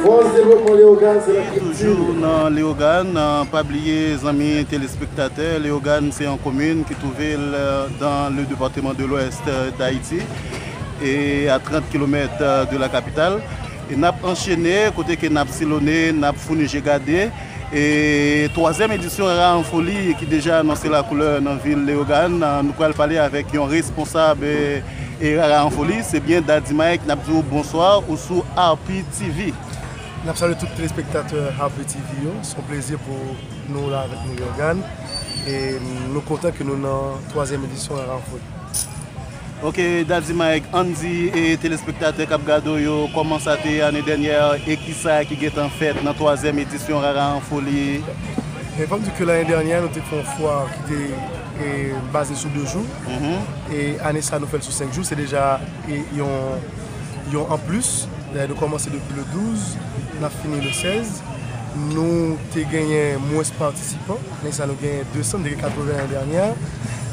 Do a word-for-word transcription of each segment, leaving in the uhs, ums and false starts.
Fòs devlopman Leyogàn, se nan kilti. Toujou nan Leyogàn, pa bliye zanmi telespektatè, Leyogàn se yon komin ki twouve l dan le departement de l'Ouest d'Haïti e a trant kilomèt de la capitale. E n ap anchene kote ke n ap silone, n ap founi je gade. E twazyèm edisyon Rara an Foli ki deja anonse lakoulè nan vil Leyogàn. Nou pral pale avèk yon responsab e Rara an Foli, se byen Daddy Mike. N ap di w bonswa, ou sou R P T V. N ap salye tout telespektatè R P T V yo. Se yon plezi pou nou la avèk nou Leyogàn. E nou kontan ke nou nan twazyèm edisyon Rara an Foli. Ok, Daddy Mike, ann di e telespektatè k ap gade w yo kòman sa te ye ane dènyè e kisa ki gentan fèt nan twazyèm edisyon Rara an Foli. E fò m di ke lane dènyè nou te fè yon fwa ki te e, baze sou de jou. E ane sa nou fè l sou senk jou. Se deja e, yon, yon anplis. Dayè nou kòmanse depi le douz, n ap fini le sèz. Nou te genyen mwens patisipan. Ane sa nou genyen de san, nou te gen katreven ane dènyè.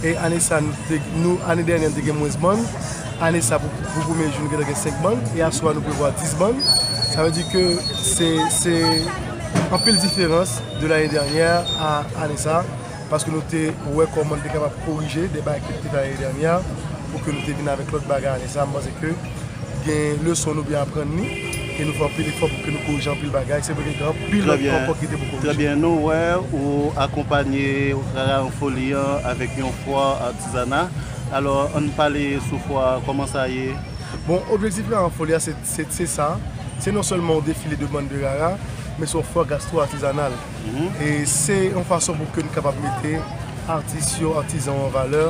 E ane sa nou te, nou, ane dènyè nou te gen mwens bann. Ane sa pou, pou premye jou nou gentan gen senk bann. E aswè a nou prevwa dis bann. Sa vle di ke se, se anpil diferans de lane dènyè a ane sa. Paske nou te wè kòman nou te kapab korije de bagay ki te fèt ane dènyè pou ke nou te vin avèk lòt bagay ane sa. M panse ke gen leson nou byen aprann li e nou fè anpil efò pou ke nou korije anpil bagay. Se vre ke gen anpil lòt ankò ki te pou korije. Trè byen, nou wè ou akonpanye Rara an Foli an avèk yon fwa atizana. Alò, ann pale sou fwa, kòman sa ye? Bon, objektif Rara an Foli a, se, se, se sa. Se non sèlman yon defile de bann de rara, men se yon fwa gastwo atizanal. E se yon fason pou ke nou kapab mete atis yo, atizan yo an valè,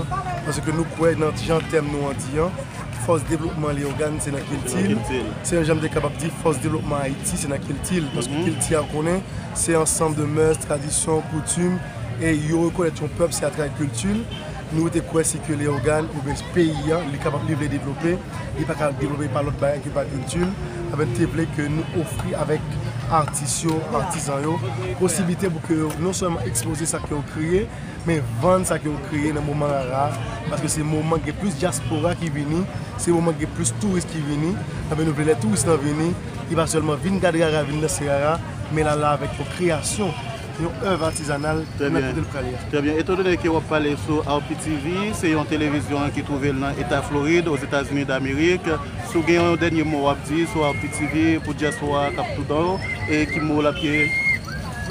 paske nou kwè nan jan tèm nou an di an, fòs devlopman Leyogàn se nan kilti l. Se yon jan m te kapab di fòs devlopman Ayiti se nan kilti l, paske kilti a ou konnen se ansanm de mœurs, tradisyon, koutim, e yo rekonèt yon pèp se atravè kilti l. Nou rete kwè si ke Leyogàn oubyen peyi an, li kapab, li vle devlope, li pa ka devlope pa lòt bagay ke pa kilti l. Anben, nou te vle ke nou ofri avèk atis yo, atizan yo, posiblite pou ke yo non sèlman ekspoze sa ke yo kreye, men vann sa ke yo kreye nan moman rara a, paske se moman ki gen plis dyaspora ki vini, se moman ki gen plis touris ki vini. Anben, nou vle lè touris lan vini, li pa sèlman vin gade rara, vin danse rara, men l al la avèk yon kreyasyon, yon èv atizanal nan kote l prale a. Trè byen. Etandone ke w ap pale sou R P T V, se yon televizyon ki twouve l nan Eta Florid, Ozetazini Damerik. Si w gen yon dènye mo w ap di sou R P T V pou dyaspora k ap toutan w, e ki mo l ap ye?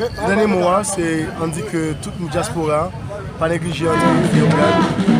Dènye mo a, se ann di ke tout dyaspora pa neglije antre Leyogàn.